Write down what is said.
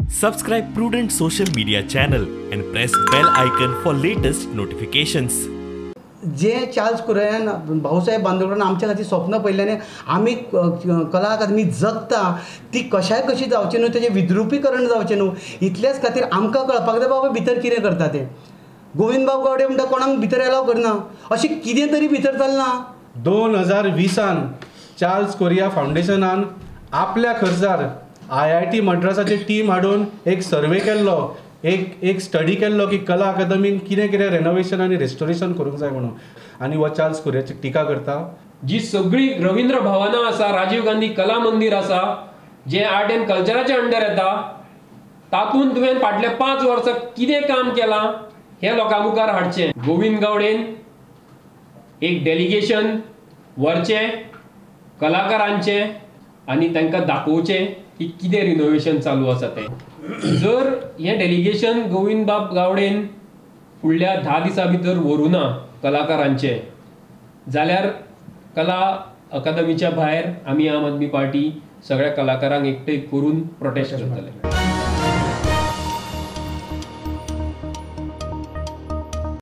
Subscribe Prudent Social Media channel and press bell icon for latest notifications. जे चार्ल्स कुरैयान भाऊसाहेब बांदोडकरान आमच्या खातीर स्वप्न पळयल्लें आमी कला अकादमी जगता ती कशाय कशी जावची न्हू, तेजें विद्रुपीकरण जावचें न्हू, इतल्याच खातीर आमकां कळपाक जाय बाबा भितर कितें करता तें. गोविंदबाब गावडे म्हणटा कोणाक भितर एलाव करना, अशें कितें तरी भितर चल्लां. 2020 चार्ल्स कोरिया फावंडेशनान आपल्या खर्चार IIT मद्रासाची टीम हाडून एक सर्वे केल्लो, एक स्टडी केल्लो की कला अकादमीन कितें कितें रेनोवेशन आनी रेस्टोरेशन करूंक जाय म्हणून. आनी हो चार्ल्स कोरियाची टिका करता. जी सगळी रवींद्र भवनां आसा, राजीव गांधी कला मंदीर आसा, जे आर्ट एंड कल्चराच्या अंडर येता, तातूंत तुवें फाटल्या 5 वर्सां कितें काम केलां हें लोकां मुखार हाडचें. गोविंद गावडेन एक डेलिगेशन व्हरचें कलाकारांचें आनी तांकां दाखोवचें की कितें रिनोवेशन चालू आसा तें. जर हें डेलिगेशन गोविंदबाब गावडेन फुडल्या 10 दिसां भितर व्हरूना कलाकारांचें, जाल्यार कला अकादमीच्या भायर आमी आम आदमी पार्टी सगळ्या कलाकारांक एकठांय करून प्रोटेस्ट करतले.